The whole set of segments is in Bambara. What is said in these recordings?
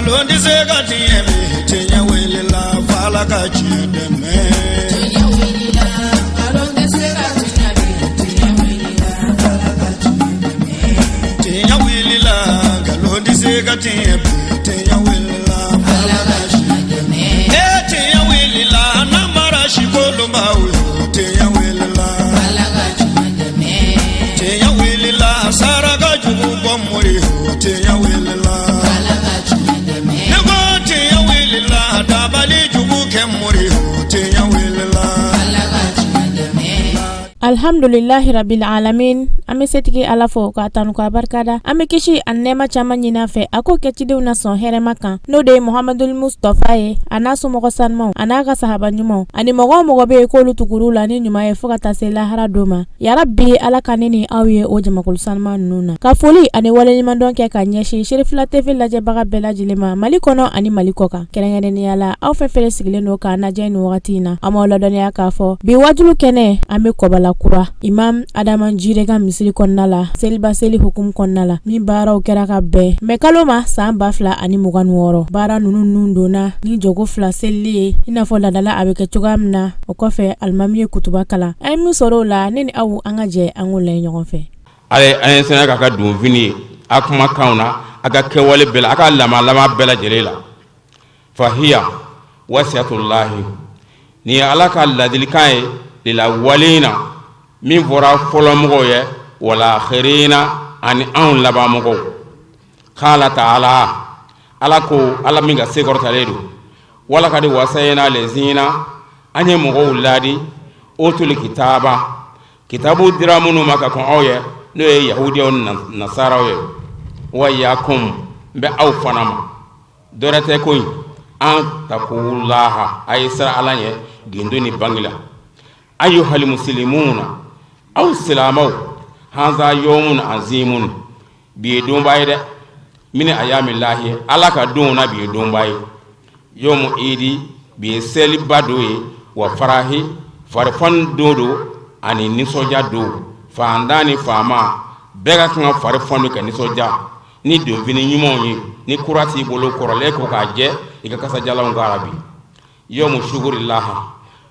Nkalon tɛ se ka tiɲɛ bi, tiɲɛ wulila f'Ala ka tiɲɛ dɛmɛ. Tiɲɛ wulila, nkalon tɛ se ka tiɲɛ bi, tiɲɛ wulila, Ala ka tiɲɛ dɛmɛ. Tiɲɛ wulila, nkalon tɛ se ka tiɲɛ bi, tiɲɛ wulila Ala ka tiɲɛ dɛmɛ. E tiɲɛ wulila, namara si kolonbaw yo, tiɲɛ wulila. Ala ka tiɲɛ dɛmɛ. Tiɲɛ wulila, saraka jugu bɔ mori yo, tiɲɛ wulila. Ala ka tiɲɛ dɛmɛ. Ne ko tiɲɛ wulila, dabali jugu kɛ mori yo, tiɲɛ wulila. Ala ka tiɲɛ dɛmɛ. Alhamdulilahi rabil alamin. An bɛ setigi Ala fo k'a tanu k'a barikada. An bɛ kisi ani nɛɛma caman ɲini a fɛ a k'o kɛ cidenw na sɔn hɛrɛma kan, n'o de ye Muhamadul Mustafa ye, a n'a somɔgɔ sanumaw, a n'a ka sahaba ɲumanw, ani mɔgɔ o mɔgɔ bɛ yen k'olu tugur'u la ni ɲuman ye fo ka taa se lahara don ma. Yarabi, Ala ka ne ni aw ye o jamakulu sanuman ninnu na. Ka foli ani waleɲumandɔn kɛ ka ɲɛsin Serifila TV lajɛbaga bɛɛ lajɛlen ma, Mali kɔnɔ ani Mali kɔ kan, kɛrɛnkɛrɛnnenya la aw fɛn fɛn sigilen don k'an lajɛ nin wagati in na. An b'aw ladɔnniya k'a fɔ bi wajulu kɛnɛ, an bɛ Kɔbala Kura, Imam Adama Jire ka misiri kɔnɔna la, seliba seli hukumu kɔnɔna la, min baaraw kɛra ka bɛn mɛ kalo ma san 2026. Baara ninnu nun donna ni jɔko fila selili ye, i n'a fɔ ladala a bɛ kɛ cogoya min na. O kɔfɛ, alimami ye kutuba kalan. An ye min sɔrɔ o la, ne ni aw, an ka jɛ an k'o lajɛ ɲɔgɔn fɛ. Ala ye an ye sɛnɛ k'a ka donfini ye a kumakanw na, a ka kɛwale bɛɛ la, a ka lamalama bɛɛ lajɛlen la. Fahiya wasiyatulahi, nin ye Ala ka ladilikan ye lilawalina, min fɔra fɔlɔmɔgɔw ye, walakhirina, ani anw labanmɔgɔw. Kala taala, Ala ko, Ala min ka se kɔrɔtalen don, walakadi wasayina lezina, an ye mɔgɔw laadi, utul kitaba, kitabu dira minnu ma ka kɔn aw ye, n'o ye yahudiyaw ni nasaraw ye, wa iyakum, n bɛ aw fana ma, dɔwɛrɛ tɛ koyi, an takulaha, a ye siran Ala ɲɛ gindo ni bange la. Ayyuhal muslimuna, aw silamɛw, haza yawmun azimun, bi ye donba ye dɛ, min ayamilahi, Ala ka donw na bi ye donba ye, yawmu idi, bi ye seliba don ye, wa farahi, farifoni don don ani nisɔndiya don. Faantan ni faama bɛɛ ka kan ka fari foni ka nisɔndiya ni donfini ɲumanw ye. Ni kura t'i bolo, kɔrɔlen ko k'a jɛ, i ka kasajalanw k'a la. Bi yawmu shukurilaha,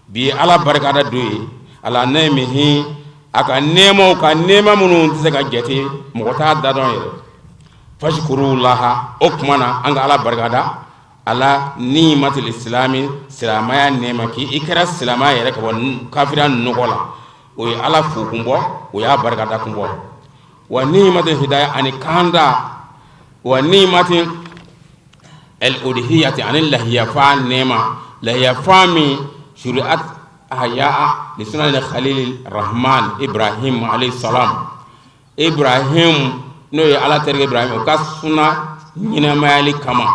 bi ye Ala barikada don ye, ala nɛɛmihi, a ka nɛɛmaw ka nɛɛma minnu tɛ se ka jate, mɔgɔ t'a da dɔn yɛrɛ. Fashkurulaha, o tuma na an ka Ala barikada ala niimatil isilami, silamɛya nɛɛma, k'i i kɛra silamɛ yɛrɛ ka bɔ kafiriya nɔgɔ la, o ye Ala fo kun bɔ, o y'a barikada kun bɔ. Wa niimatil hidaya, ani kanda, wa niimatil el udhiyati, ani lahiyafa nɛɛma, lahiyafa min shuri'at ahya li sunnati khalil rahman Ibrahim alayhi salam, Ibrahim n'o ye Ala terikɛ Ibrahim, o ka suna ɲɛnamayali kama.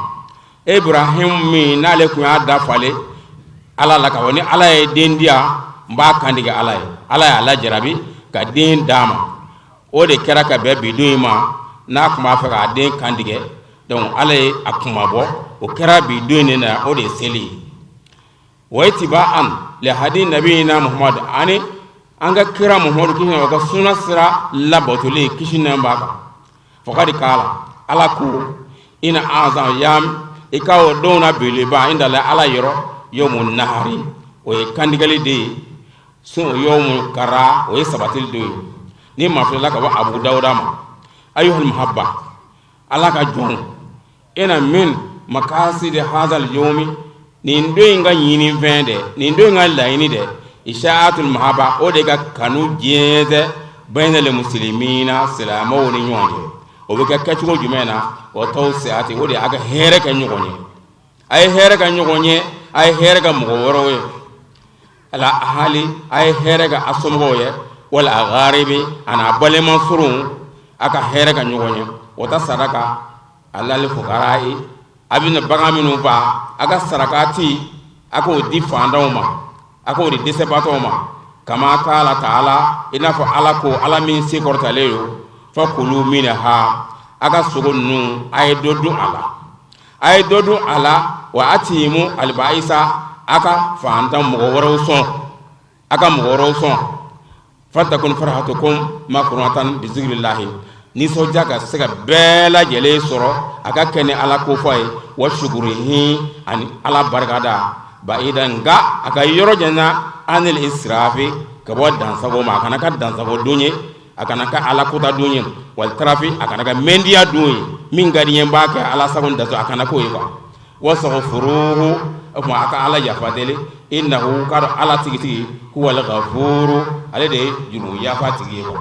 Ibrahim min n'ale tun y'a dafalen Ala la k'a fɔ ni Ala ye den di yan, n b'a kantigɛ Ala ye. Ala y'a lajarabi ka den d'a ma. O de kɛra ka bɛn bi don in ma, n'a tun b'a fɛ k'a den kantigɛ. Donc Ala ye a kunmabɔ, o kɛra bi don in de na, o de ye seli ye. Wa itiba'an li hadi nabiyina Muhammad, ani an ka kira Muhammadu kisi o ka suna sira labatoli, kisi nɛɛma b'a kan. Fakadi kala, Ala ko, ina azam yam, i ka o donw na beleba indala, Ala yɔrɔ, yawmu nahari, o ye kantigɛli de ye, sun yawmu kara, o ye sabatili don ye. Ni mafilila ka bɔ Abu Dawuda ma. Ayyuhal muhabba, Ala ka jɔn, ina min makasidi hazal yomi, nin don in ka ɲini fɛn dɛ, nin don in ka laɲini dɛ, ishaatul mahaba, o de ka kanu jɛnsɛn bainal muslimina, silamɛw ni ɲɔgɔn cɛ. O bɛ kɛ kɛcogo jumɛn na? O tawsiati, o de ye a ka hɛrɛ kɛ ɲɔgɔn ye, a ye hɛrɛ kɛ ɲɔgɔn ye, a ye hɛrɛ kɛ mɔgɔ wɛrɛw ye, ala ahali, a ye hɛrɛ kɛ a somɔgɔw ye, wal agharibi, a n'a balima surun, a ka hɛrɛ kɛ ɲɔgɔn ye. O ta saraka alal fukarayi, a bɛna bagan minnu faa, a ka sarakati, a k'o di faantanw ma, a k'o di dɛsɛbaatɔw ma. Kama kala taala, i n'a fɔ Ala ko, Ala min se kɔrɔtalen don, fakulu minha, a ka sogo ninnu, a ye dɔ dun a la, a ye dɔ dun a la, wa atimu albaisa, a ka faantan mɔgɔ wɛrɛw sɔn, a ka mɔgɔ wɛrɛw sɔn. Fatakun farahatukum makurunatan bizikirilahi, Nisɔndiya ka se ka bɛɛ lajɛlen sɔrɔ a ka kɛ ni ala kofɔ ye wa shukurihi ani ala barikada baida nka a ka yɔrɔ janya anil israfi ka bɔ dansago ma a kana kɛ dansago don ye a kana kɛ ala kota don ye wal tarafi a kana kɛ mɛndiya don ye min ka di n ye n b'a kɛ ala sago ni dansago a kana k'o ye quoi wastaghfiruhu o tuma a ka ala yafa deli innahu k'a dɔn ala tigitigi huwal ghafuru ale de ye jurumu yafa tigi ye quoi.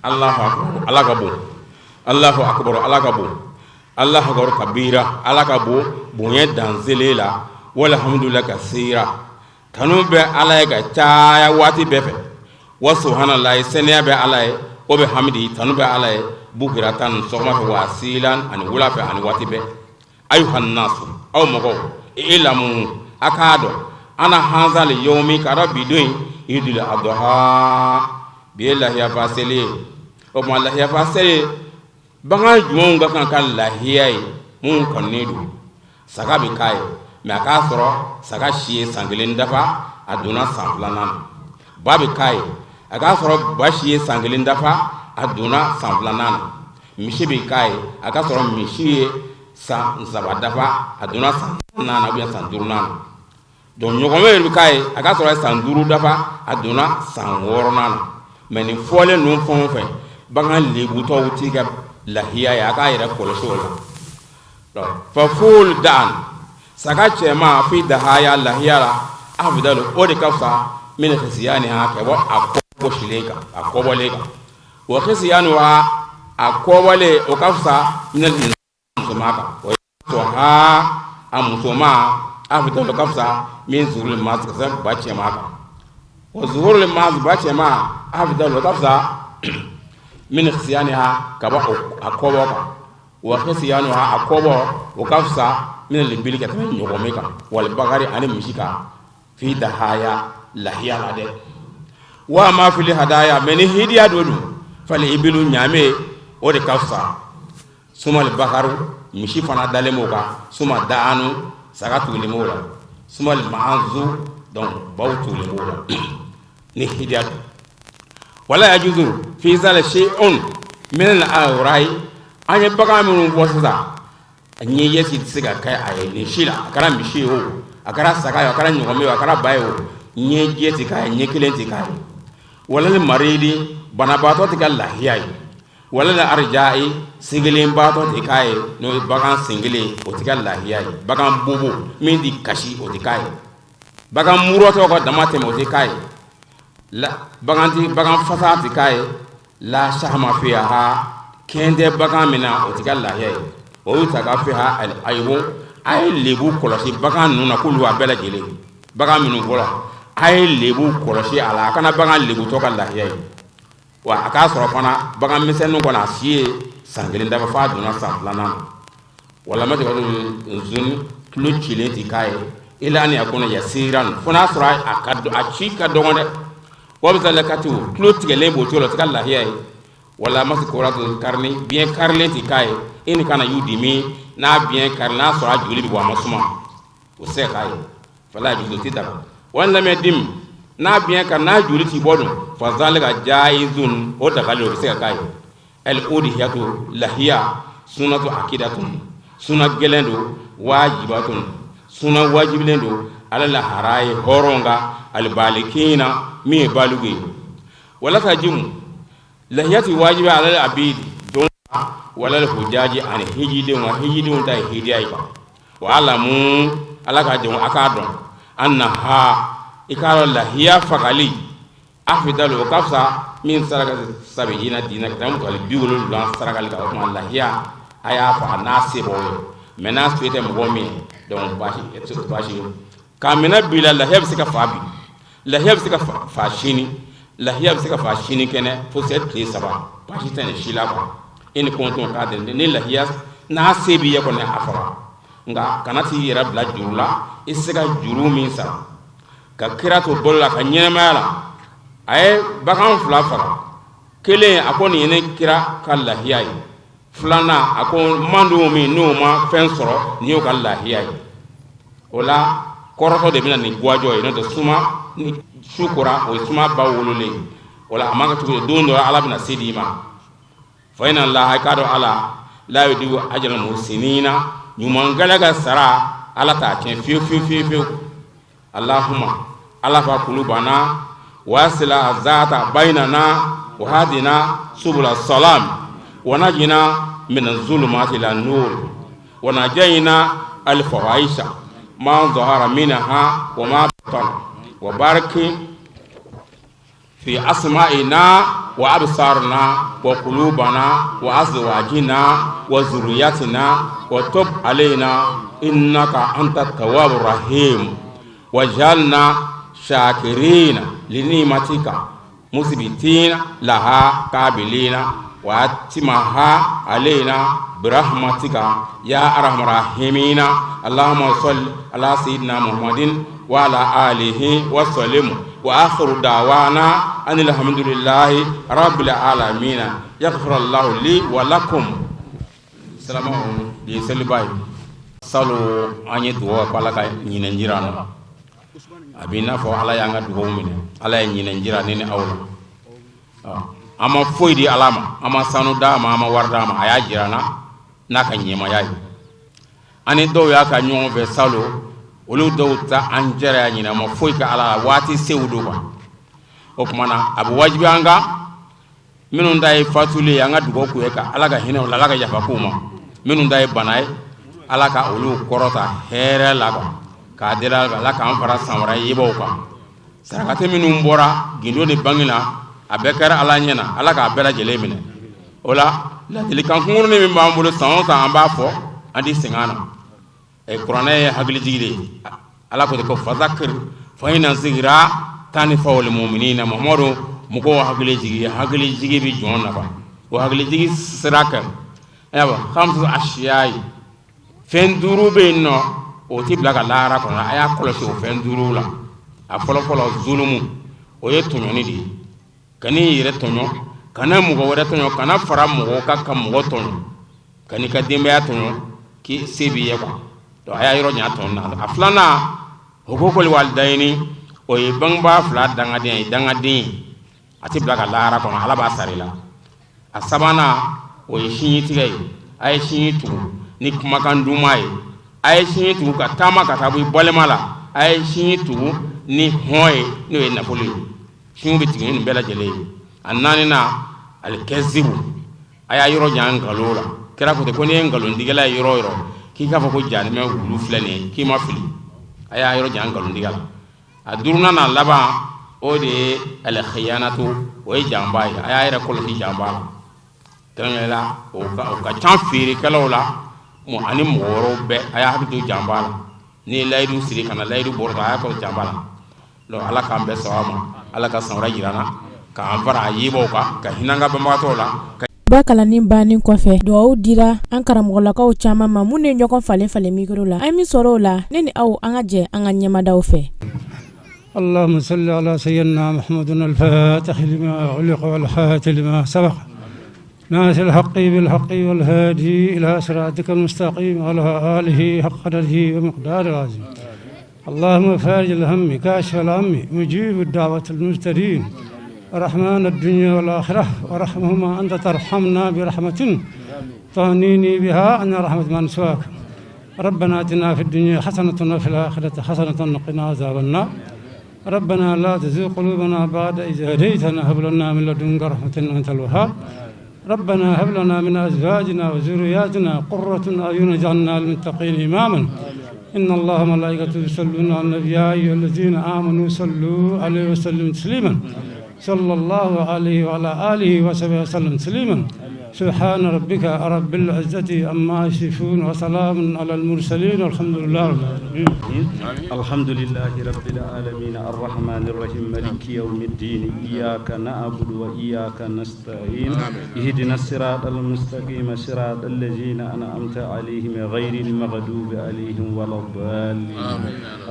Allahu akbar ala ka bon Allahu akbar ala ka bon Allahu akbar kabira ala ka bon bonya danselen la walhamdulillahi kasira tanu bɛ ala ye ka caya waati bɛɛ fɛ wa subhanallahi seniya bɛ ala ye wa bihamdi tanu bɛ ala ye bukuratan sɔgɔma fɛ wa asilan ani wula fɛ ani waati bɛɛ ayuhan nasu aw mɔgɔw ilamu a k'a dɔn ana hazal yawmi k'a dɔn bi don in idul adha bi ye lahiyafa seli ye o tuma lahiyafa seli bagan jumɛnw ka kan ka lahiya ye minnu kanunen don saga bɛ k'a ye mɛ a k'a sɔrɔ saga si ye san kelen dafa a donna san filanan na ba bɛ k'a ye a k'a sɔrɔ ba si ye san kelen dafa a donna san filanan na misi bɛ k'a ye a k'a sɔrɔ misi ye san saba dafa a donna san naani na ou bien san duurunan na donc ɲɔgɔmɛ yɛrɛ bɛ k'a ye a k'a sɔrɔ a ye san duuru dafa a donna san wɔɔrɔnan na mɛ nin fɔlen ninnu fɛn o fɛn bagan lebutɔw ti kɛ lahiya ye a k'a yɛrɛ kɔlɔsi o la fa fuhulu daan saga cɛman fi dahaya lahiya la afdalu o de ka fisa min khiziyaniha ka bɔ a kɔbɔsilen kan a kɔbɔlen kan wa khiziyanuha a kɔbɔlen o ka fisa min musoman kan o ha a musoman afdalu ka fisa min zukuril maaz ka tɛmɛ ba cɛman kan wa zukuril maaz ba cɛman afdalu o ka fisa min khiziyaniha ka bɔ a kɔbɔ kan wa khiziyanuha a kɔbɔ o ka fisa min libili ka tɛmɛ ɲɔgɔmɛ kan wal bakari ani misi kan fi dahaya lahiya la dɛ wa ma fil hadaya mɛ ni hidiya don dun fal ibilu ɲaamɛ o de ka fisa sumal bakaru misi fana dalen b'o kan suma daanu saga tugulen b'o la sumal maazu donc baw tugulen b'o la ni hidiya don wala yajuzu fi zalika shay'un min al awra'i an ye bagan minnu fɔ sisan ɲɛjɛ si tɛ se ka kɛ a ye nin si la a kɛra misi ye o a kɛra saga ye o a kɛra ɲɔgɔmɛ ye o a kɛra ba ye o ɲɛjɛ tɛ k'a ye ɲɛ kelen tɛ k'a ye walal maridi banabaatɔ tɛ kɛ lahiya ye walal arija'i senkelenbaatɔ tɛ k'a ye n'o ye bagan sen kelen o tɛ kɛ lahiya ye bagan bobo min tɛ kasi o tɛ k'a ye bagan murutɔ ka dama tɛmɛ o tɛ k'a ye la bagan tɛ bagan fasa tɛ k'a ye la sahama fiha kɛn tɛ bagan min na o tɛ kɛ lahiya ye o y'u ta ka fiha ayibu a ye lebu kɔlɔsi bagan ninnu na k'olu a bɛɛ lajɛlen bagan minnu fɔlɔ a ye lebu kɔlɔsi a la a kana bagan lebutɔ kɛ lahiya ye wa a k'a sɔrɔ fana bagan misɛnnin kɔnɔ a si ye san kelen dafa f'a donna san filanan na wala ma tigɛ zun tulo cilen ti k'a ye ila an yakuna yasiran fo n'a sɔrɔ a ka a ci ka dɔgɔn dɛ wa bizalika tulo tigɛlen b'o cogo la o tɛ kɛ lahiya ye wala maskuratu karini biɲɛ karilen ti k'a ye in kana yudimi n'a biɲɛ kari n'a sɔrɔ a joli bɛ bɔ a ma suma o tɛ se ka k'a ye fala yajuzu ti daga wa in lam yadim n'a biɲɛ kari n'a joli ti bɔ dun fazalika jaizun o dagalen o bɛ se ka k'a ye al udhiyatu lahiya sunnatu akidatun sunna gɛlɛn don wajibatun sunna wajibilen don alal ahrayi hɔrɔn kan albalikina min ye baliku ye wala tajibu lahiya ti wajibi alal abidi jɔn walal hujaji ani hijidenw kan hijidenw ta ye hidiya ye kan wa alamu ala ka jɔn a k'a dɔn annaha i k'a dɔn lahiya fagali afidalu o ka fisa min saraka sabiina diina ka tɛmɛ misikaali 70 sarakali kan o tuma lahiya a y'a faga n'a se b'aw ye mɛ n'a se tɛ mɔgɔ min ye donc baasi ye k'a minɛ bi la lahiya bɛ se ka fa bi lahiya bɛ se ka fa sini lahiya bɛ se ka fa sini kɛnɛ fo se tile saba baasi tɛ nin si la quoi i ni kɔntɔn k'a dɛmɛ ni lahiya n'a se b'i ye kɔni a faga nka kana t'i yɛrɛ bila juru la i tɛ se ka juru min sara ka kira to balo la ka ɲɛnamaya la a ye bagan fila faga kelen a ko nin ye ne kira ka lahiya ye Filanan, a ko mantɔn min n'o ma fɛn sɔrɔ, nin y'o ka lahiya ye. O la kɔrɔtɔ de bɛ na ni gwajɔ ye, n'o tɛ suma ni su kora, o ye suma ba wololen ye. O la a man ka cogo di, don dɔ Ala bɛna se d'i ma. Fa inna Allaha, i k'a dɔn Ala, la yudiyu ajral muhsinina, ɲumankɛla ka sara Ala t'a tiɲɛ fiyewu fiyewu fiyewu fiyewu. Allahumma alafa kulubana wa asila zata bainana wa hadina subula salam wa najina min zulumati ila nur wa najina al fawaisha ma zahara minha wa ma batana wa bariki fi asma'ina wa absarna wa qulubana wa azwajina wa zurriyatina wa tub alaina innaka anta tawwabur rahim waj'alna shakirina li ni'matika musbitina laha kabilina wa atimaha alaina birahmatika ya arhamar rahimina. Allahumma salli ala sayyidina Muhammadin wa ala alihi wa sallim wa akhiru da'wana anil hamdulillahi rabbil alamin. Yaghfirullahu li wa lakum. Silamɛw, bi ye seliba ye. Salon an ye dugawu kɛ Ala ka ɲinɛ jira an na. A b'i n'a fɔ Ala y'an ka dugawu minɛ, Ala ye ɲinɛ jira ne ni aw la. An ma foyi di Ala ma, an ma sanu d'a ma, an ma wari d'a ma, a y'a jira an na n'a ka ɲɛmaya ye. An ni dɔw y'a ka ɲɔgɔn fɛ salon, olu dɔw ta an jɛra ɲinɛ ma foyi kɛ Ala la, waati sew don quoi. O tuma na a bɛ wajibi an kan, minnu ta ye fatuli ye, an ka dugawu k'u ye ka Ala ka hinɛ u la, Ala ka yafa k'u ma. Minnu ta ye bana ye, Ala ka olu kɔrɔta hɛrɛ la quoi, k'a deli Ala fɛ, Ala k'an fara san wɛrɛ yebaw kan. Sarakati minnu bɔra gindo ni bange la, a bɛɛ kɛra Ala ɲɛ na, Ala k'a bɛɛ lajɛlen minɛ. O la ladilikan kunkurunin min b'an bolo, san o san an b'a fɔ, an tɛ sɛgɛn a na. Kuranɛ ye hakilijigi de ye. Ala ko ten ko fazakir fa inna zikira tanfa'ul mu'minina. Muhamadu, mɔgɔw hakili jigi, hakilijigi bɛ jɔn nafa. O hakilijigi sira kan, ayiwa, hamsu asiyayi, fɛn duuru bɛ yen nɔ, o tɛ bila ka lahara kɔnɔ. A y'a kɔlɔsi o fɛn duuru la. A fɔlɔfɔlɔ, zulumu, o ye tɔɲɔni de ye. Kan'i yɛrɛ tɔɲɔ, kana mɔgɔ wɛrɛ tɔɲɔ, kana fara mɔgɔ kan ka mɔgɔ tɔɲɔ, kan'i ka denbaya tɔɲɔ k'i se b'i ye quoi. Donc a y'a yɔrɔ jan tɔɲɔ na. A filanan, hukukul walidayini, o ye bangebaa fila dangaden ye, dangaden ye, a tɛ bila ka lahara kɔnɔ, Ala b'a sara i la. A sabanan, o ye sinji tigɛ ye. A ye sinji tugu ni kumakan duman ye, a ye sinji tugu ka taama ka taa bɔ i balima la, a ye sinji tugu ni hɔn ye, n'o ye nafolo ye. Sinjiw bɛ tigɛ ni nin bɛɛ lajɛlen ye. A naaninan, alikɛzibu, a y'a yɔrɔ jan nkalon la. Kira ko ten ko n'i ye nkalontigɛla ye yɔrɔ o yɔrɔ, k'i k'a fɔ ko jahanama wulu filɛ nin ye, k'i ma fili. A y'a yɔrɔ jan nkalontigɛ la. A duurunan n'a laban, o de ye alkhiyanatu, o ye janba ye. A y'a yɛrɛ kɔlɔsi janba la, kɛrɛnkɛrɛnnenya la o ka ca feerekɛlaw la ani mɔgɔ wɛrɛw bɛɛ. A y'a hakili to janba la. N'i ye layidu siri, kana layidu bɔrɔtɔ, a y'a kɔlɔsi janba la. Donc Ala k'an bɛɛ saba ma, Ala ka san wɛrɛ jira an na, k'an fara a yebaw kan, ka hinɛ an ka banbagatɔw la. Ba kalanni bannen kɔfɛ, dugawu dira an karamɔgɔlakaw caman ma minnu ye ɲɔgɔn falen falen micro la. An ye min sɔrɔ o la, ne ni aw, an ka jɛ an ka ɲɛmadaw fɛ. اللهم صل على سيدنا محمد الفاتح لما أغلق والخاتم لما سبق ناصر الحق بالحق والهادي إلى صراطك المستقيم وعلى آله حق قدره ومقداره العظيم. اللهم فارج الهم كاشف الغم مجيب الدعوة المجترين رحمن الدنيا والآخرة ورحمهما أنت ترحمنا برحمة تغنيني بها عن رحمة من سواك. ربنا اتنا في الدنيا حسنة وفي الآخرة حسنة وقنا عذاب النار. ربنا لا تزغ قلوبنا بعد إذ هديتنا هب لنا من لدنك رحمة أنت الوهاب. ربنا هب لنا من أزواجنا وذرياتنا قرة أعين واجعلنا للمتقين إماما. إن الله وملائكته يصلون على النبي يا أيها الذين آمنوا صلوا عليه وسلموا تسليما. صلى الله عليه وعلى آله وصحبه وسلم تسليما. سبحان ربك رب العزة عما يصفون وسلام على المرسلين والحمد لله رب العالمين. الحمد لله رب العالمين الرحمن الرحيم مالك يوم الدين إياك نعبد وإياك نستعين اهدنا الصراط المستقيم صراط الذين أنعمت عليهم غير المغضوب عليهم ولا الضالين.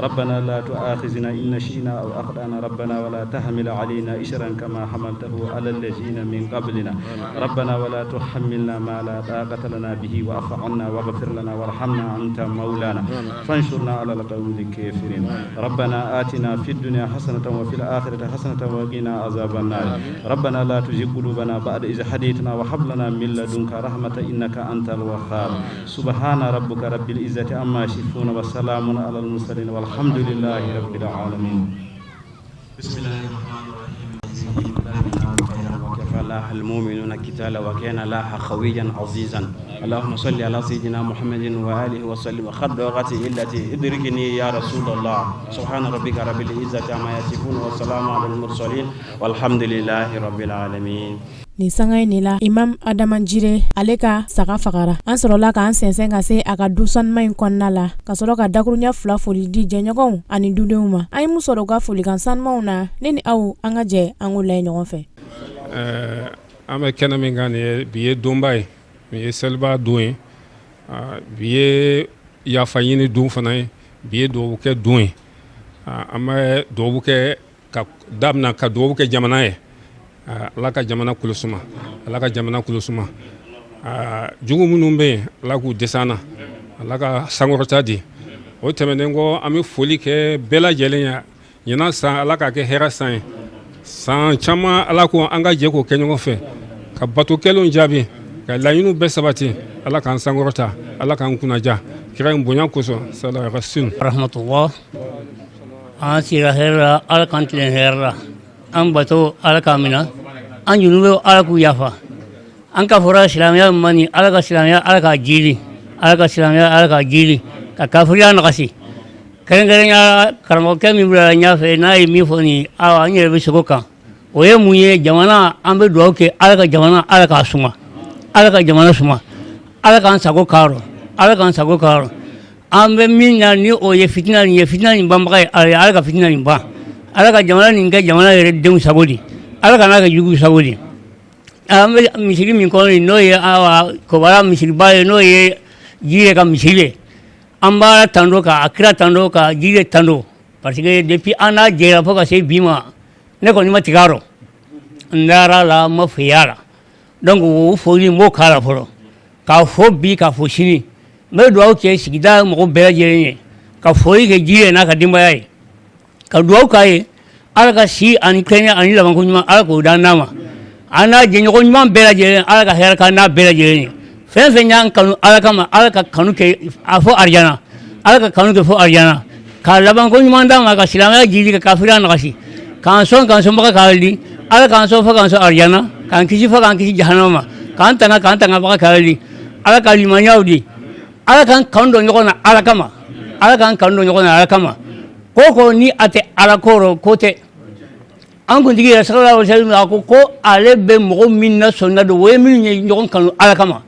ربنا لا تؤاخذنا إن نسينا أو أخطأنا. ربنا ولا تحمل علينا إصرا كما حملته على الذين من قبلنا. ربنا ولا تحملنا ما لا طاقة لنا به واعف عنا واغفر لنا وارحمنا أنت مولانا فانصرنا على القوم الكافرين ربنا آتنا في الدنيا حسنة وفي الآخرة حسنة وقنا عذاب النار ربنا لا تزغ قلوبنا بعد إذ هديتنا وهب لنا من لدنك رحمة إنك أنت الوهاب سبحان ربك رب العزة عما يصفون وسلام على المرسلين والحمد لله رب العالمين بسم الله الرحمن الرحيم وكفى الله المؤمنون قتالا وكان الله قويا عزيزا اللهم صل على سيدنا محمد وآله وسلم خد وقته التي ادركني يا رسول الله سبحان ربك رب العزة عما يصفون والسلام على المرسلين والحمد لله رب العالمين Nin sanga in de la imam Adama Jire ale ka saga fagara an sɔrɔla k'an sɛnsɛn ka se a ka du sanuma in kɔnɔna la ka sɔrɔ ka dakurunya fila foli di jɛɲɔgɔnw ani dudenw ma an ye mun sɔrɔ u ka folikan sanumanw na ne ni aw an ka jɛ an k'o lajɛ ɲɔgɔn fɛ An bɛ kɛnɛ min kan nin ye bi ye donba ye bi ye seliba don ye bi ye yafa ɲini don fana ye bi ye dugawu kɛ don ye an bɛ dugawu kɛ ka daminɛ ka dugawu kɛ jamana ye ala ka jamana kolo suma ala ka jamana kolo suma jugu minnu bɛ yen ala k'u dɛsɛ an na ala ka sankɔrɔta di o tɛmɛnen kɔ an bɛ foli kɛ bɛɛ lajɛlen ye ɲinan san ala k'a kɛ hɛrɛ san ye san caman ala ko an ka jɛ k'o kɛ ɲɔgɔn fɛ ka bato kɛlenw jaabi ka laɲiniw bɛɛ sabati ala k'an sankɔrɔta ala k'an kunnaja kira in bonya kosɔn sallallahu rahmatullah an sira hɛrɛ la ala k'an tilen hɛrɛ la an bato ala k'a minɛ an junubew ala k'u yafa an kafora silamɛya ma ni ala ka silamɛya ala k'a jili ala ka silamɛya ala k'a jili ka kafiriya nagasi kɛrɛnkɛrɛnya karamɔgɔkɛ min bilala ɲɛfɛ n'a ye min fɔ nin awa an yɛrɛ bɛ segin o kan o ye mun ye jamana an bɛ dugawu kɛ ala ka jamana ala k'a suma ala ka jamana suma ala k'an sago k'a rɔ ala k'an sago k'a rɔ an bɛ min na ni o ye fitina nin ye fitina nin banbaga ye ala ye ala ka fitina nin ban ala ka jamana nin kɛ jamana yɛrɛ denw sago di ala kan'a kɛ juguw sago di an bɛ misiri min kɔnɔ nin n'o ye awa kobara misiriba ye n'o ye Jire ka misiri ye an b'a tando ka kira tando ka Jire tando parce que depuis an n'a jɛra fo ka se bi ma ne kɔni ma tigɛ a rɔ n dara la n ma fiy'a la donc o foli n b'o k'a la fɔlɔ k'a fɔ bi k'a fɔ sini n bɛ dugawu kɛ sigida mɔgɔ bɛɛ lajɛlen ye ka foli kɛ Jire n'a ka denbaya ye ka dugawu k'a ye ala ka si ani kɛnɛya ani labanko ɲuman ala k'o d'an n'a ma an n'a jɛɲɔgɔn ɲuman bɛɛ lajɛlen ala ka hɛrɛ k'an n'a bɛɛ lajɛlen ye fɛn fɛn y'an kanu ala kama ala ka kanu kɛ a fo arijana ala ka kanu kɛ fo arijana ka labanko ɲuman d'an ma ka silamɛya jidi ka kafiriya nagasi k'an sɔn k'an sɔnbaga k'a di ala k'an sɔn fo k'an sɔn arijana k'an kisi fo k'an kisi jahanama ma k'an tanga k'an tangabaga k'a di ala ka limaniyaw di ala k'an kanu don ɲɔgɔn na ala kama ala k'an kanu don ɲɔgɔn na ala kama ko ko ni a tɛ ala ko rɔ ko tɛ an kuntigi yɛrɛ sallallahu alaihi wasallam a ko ko ale bɛ mɔgɔ min na sɔnna don o ye minnu ye ɲɔgɔn kanu ala kama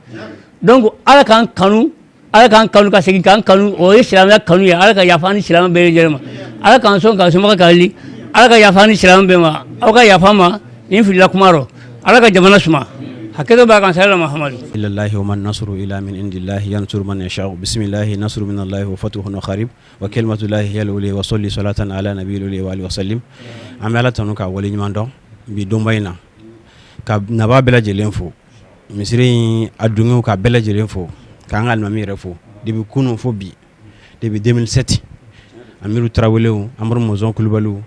donc ala k'an kanu ala k'an kanu ka segin k'an kanu o ye silamɛya kanu ye ala ka yafa ni silamɛ bɛɛ lajɛlen ma ala k'an sɔn k'an somɔgɔ k'a li ala ka yafa ni silamɛ bɛɛ ma aw ka yafa ma ni filila kuma rɔ ala ka jamana suma hakɛto b'a kan salala mahamadu lillahi wa man nasru ila min indillahi yansuru man yasha'u bismillahi nasru min allahi wa fatuhun qarib wa kalimatullahi hiya al-ulya wa salli salatan ala nabiyil wa alihi wa sallim an bɛ ala tanu k'a waleɲuman dɔn bi donba in na ka nabaa bɛɛ lajɛlen fo misiri in a dungew ka bɛɛ lajɛlen fo k'an ka alimami yɛrɛ fo depuis kunun fo bi depuis 2007 Amiru Tarawelew Amadu Mɔnzɔn Kulubaliw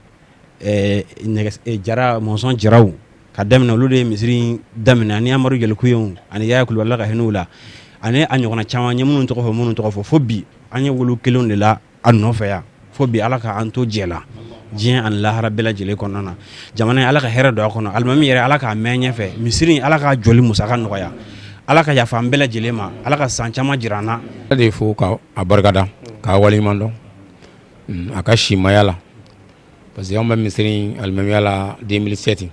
Jara Mɔnzɔn Jaraw ka daminɛ olu de ye misiri in daminɛ ani Amadu Jɛlikuyew ani Yaya Kulubali Ala ka hinɛ u la ani a ɲɔgɔnna caman ye minnu tɔgɔ fɔ minnu tɔgɔ fɔ fo bi an ye wolo kelenw de la a nɔfɛ yan fo bi ala k'an to jɛ la diɲɛ ani lahara bɛɛ lajɛlen kɔnɔna na jamana in ala ka hɛrɛ don a kɔnɔ alimami yɛrɛ ala k'a mɛn ɲɛfɛ misiri in ala k'a jɔli musaka nɔgɔya ala ka yafa an bɛɛ lajɛlen ma ala ka san caman jira an na. Ala de fo ka a barikada k'a waleɲuman dɔn a ka simaya la parce que anw bɛ misiri in alimamiya la 2007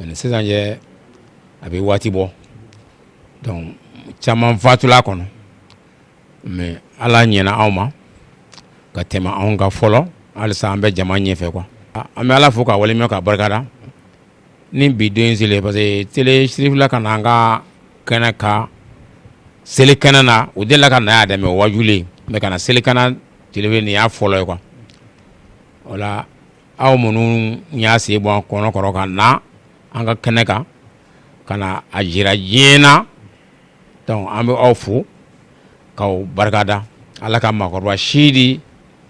mais sisan cɛ a bɛ waati bɔ donc caman fatula a kɔnɔ mais ala ɲɛna anw ma ka tɛmɛ anw kan fɔlɔ halisa an bɛ jama ɲɛfɛ quoi an bɛ ala fo k'a waleɲuman k'a barikada ni bi don in selen parce que télé sirifila ka na an ka kɛnɛ kan seli kɛnɛ na u delila ka na yan dɛ mais o wajulen mais ka na seli kɛnɛ télé nin y'a fɔlɔ ye quoi o la aw minnu y'a sen bɔ an kɔnɔ kɔrɔ ka na an ka kɛnɛ kan ka na a jira diɲɛ na. Donc an bɛ aw fo k'aw barikada. Ala ka maakɔrɔba si di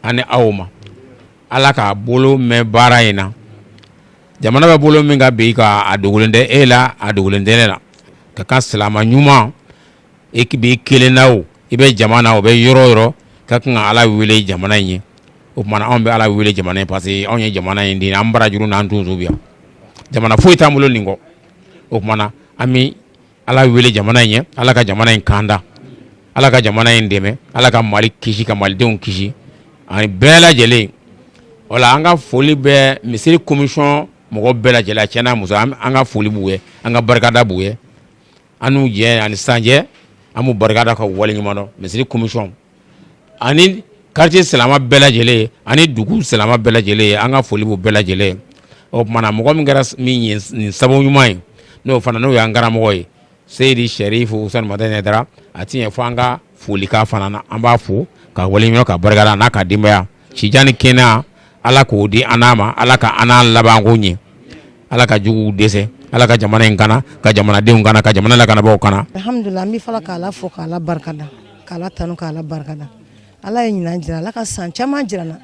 an ni aw ma. Ala k'a bolo mɛn baara in na. Jamana bɛ bolo min kan bi, ka a dogolen tɛ e la, a dogolen tɛ ne la. Ka kan silamɛ ɲuman, i b'i kelen na o, i bɛ jama na o, bɛ yɔrɔ o yɔrɔ, ka kan ka Ala wele jamana in ye. O tuma anw bɛ Ala wele jamana in, parce que anw ye jamana in den, an barajuru n'an tonso bi yan. Jamana foyi t'an bolo nin kɔ. O tuma na an bɛ Ala wele jamana in ye. Ala ka jamana in kanda, Ala ka jamana in dɛmɛ, Ala ka Mali kisi, ka malidenw kisi ani bɛɛ lajɛlen. Wala an ka foli bɛ misiri commission mɔgɔ bɛɛ lajɛlen, cɛ n'a muso. An ka foli b'u ye, an ka barikada b'u ye. An n'u jɛ ani sanjɛ, an b'u barikada ka waleɲuman dɔn. Misiri commission ani quartier silamɛ bɛɛ lajɛlen ani dugu silamɛ bɛɛ lajɛlen, an ka foli b'u bɛɛ lajɛlen. O tuma na mɔgɔ min kɛra min ye nin sababu ɲuman ye, n'o fana n'o y'an karamɔgɔ ye, Seyidi Sɛrifu Usumani Madani Hayidara, a ti ɲɛ fo an ka foli k'a fana na. An b'a fo ka waleɲuman, ka barikada n'a ka denbaya. Sijan ni kɛnɛya, Ala k'o di an n'a ma. Ala ka an n'a labanko ɲɛ. Ala ka juguw dɛsɛ. Ala ka jamana in kana, ka jamanadenw kana, ka jamana lakanabaaw kana. Alhamdulillah, an bɛ fɔlɔ k'Ala fo, k'Ala barikada, k'Ala tanu, k'Ala barikada. Ala ye ɲinan jira, Ala ka san caman jira na.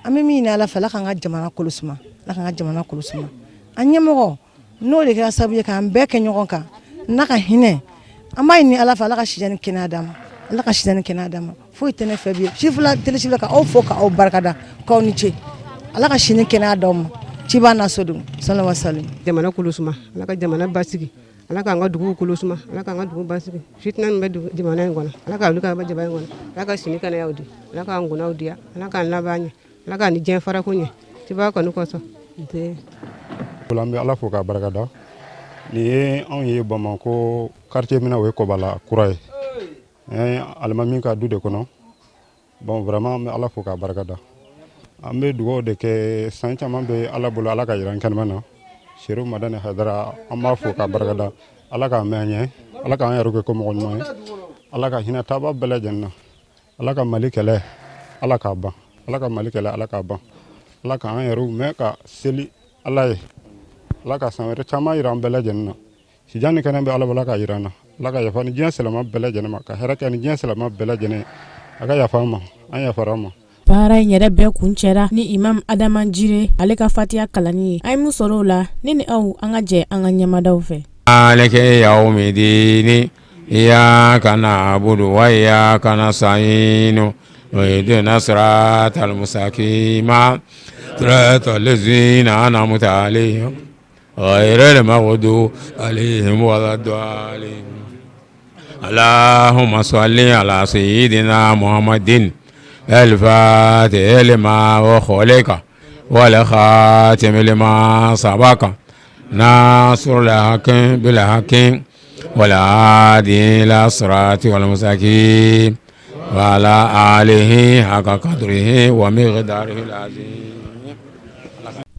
An bɛ min ɲini Ala fɛ, Ala k'an ka jamana kolo suma, Ala k'an ka jamana kolo suma. An ɲɛmɔgɔ, n'o de kɛra sababu ye k'an bɛɛ kɛ ɲɔgɔn kan n'a ka hinɛ, an b'a ɲini Ala fɛ, Ala ka sijan ni kɛnɛya d'an ma, Ala ka sijan ni kɛnɛya d'an ma. Foyi tɛ ne fɛ bi sifila télé sifila ka aw fo, ka aw barikada, k'aw ni ce. Ala ka si ni kɛnɛya d'aw ma. Ciba n'a sodenw sallallahu alaihi wasallam. Jamana kolo suma, Ala ka jamana basigi, Ala k'an ka duguw kolo suma, Ala k'an ka dugu basigi. Fitina min bɛ jamana in kɔnɔ, Ala ka wuli ka bɔ jamana in kɔnɔ. Ala ka si ni kɛnɛyaw di, Ala k'an kunnaw diya, Ala k'an laban ɲɛ, Ala k'an ni diɲɛ farako ɲɛ, ciba kanu kosɔn. An bɛ Ala fo k'a barikada. Nin ye anw ye Bamakɔ quartier min na, o ye Kɔbala kura ye, alimami ka du de kɔnɔ. Bon, vraiment, an bɛ Ala fo k'a barikada. An bɛ dugawu de kɛ. San caman bɛ Ala bolo, Ala ka yira an kɛnɛma na. Serifu Madani Hayidara, an b'a fo k'a barikada. Ala k'an mɛn an ɲɛ, Ala k'an yɛrɛ kɛ ko mɔgɔ ɲuman ye, Ala ka hinɛ taaba bɛɛ lajɛlen na. Ala ka Mali kɛlɛ, Ala k'a ban. Ala ka Mali kɛlɛ, Ala k'a ban. Ala k'an yɛrɛw mɛn ka seli Ala ye. Ala ka san wɛrɛ caman yira an bɛɛ lajɛlen na. Sijan ni kɛnɛ bɛ Ala bolo k'a yira an na. Ala ka yafa ni diɲɛ silamɛ bɛɛ lajɛlen ma, ka hɛrɛ kɛ ni diɲɛ silamɛ bɛɛ lajɛlen. A ka yafa an ma, an yafara an ma. Baara in yɛrɛ bɛɛ kuncɛra ni Imam Adama Jire ale ka fatiya kalanni ye. An ye mun sɔrɔ o la? Ne ni aw, an ka jɛ an ka ɲɛmadaw fɛ. Maliki yawmidini iyyaka na'budu wa iyyaka nasta'inu ihdina siratal mustaqima siratal ladzina an'amta alayhim ghayril maghdubi alayhim waladdallin Allahumma salli ala sayyidina Muhammadin al-fatihi lima ughliqa wal khatimi lima sabaqa nasiril haqqi bil haqqi wal hadi ila siratikal mustaqim wa ala alihi haqqa qadrihi wa miqdarihil azim.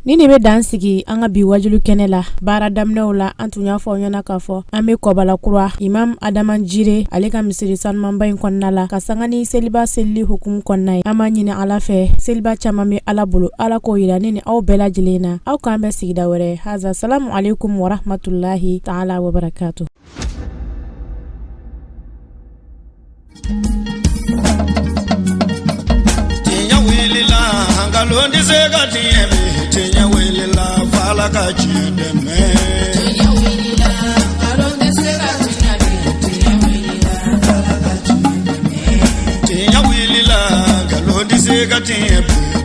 Nin de bɛ dan sigi an ka bi wajulu kɛnɛ la. Baara daminɛw la, an tun y'a fɔ aw ɲɛna k'a fɔ an bɛ Kɔbala kura, Imam Adama Jire ale ka misiri sanumanba in kɔnɔna la, ka sanga ni seliba selili hukumu kɔnɔna ye. An b'a ɲini Ala fɛ, seliba caman bɛ Ala bolo, Ala k'o yira ne ni aw bɛɛ lajɛlen na. Aw k'an bɛn sigida wɛrɛ. Haza salamu aleykum warahmatulahi taala wabarakatu. Tiɲɛ wulila, nkalon tɛ se ka tiɲɛ bi. Tiɲɛ wulila, f'Ala ka tiɲɛ dɛmɛ. Tiɲɛ wulila, nkalon tɛ se ka tiɲɛ bi. Tiɲɛ wulila, f'Ala ka tiɲɛ dɛmɛ. Tiɲɛ wulila, nkalon tɛ se ka tiɲɛ bi.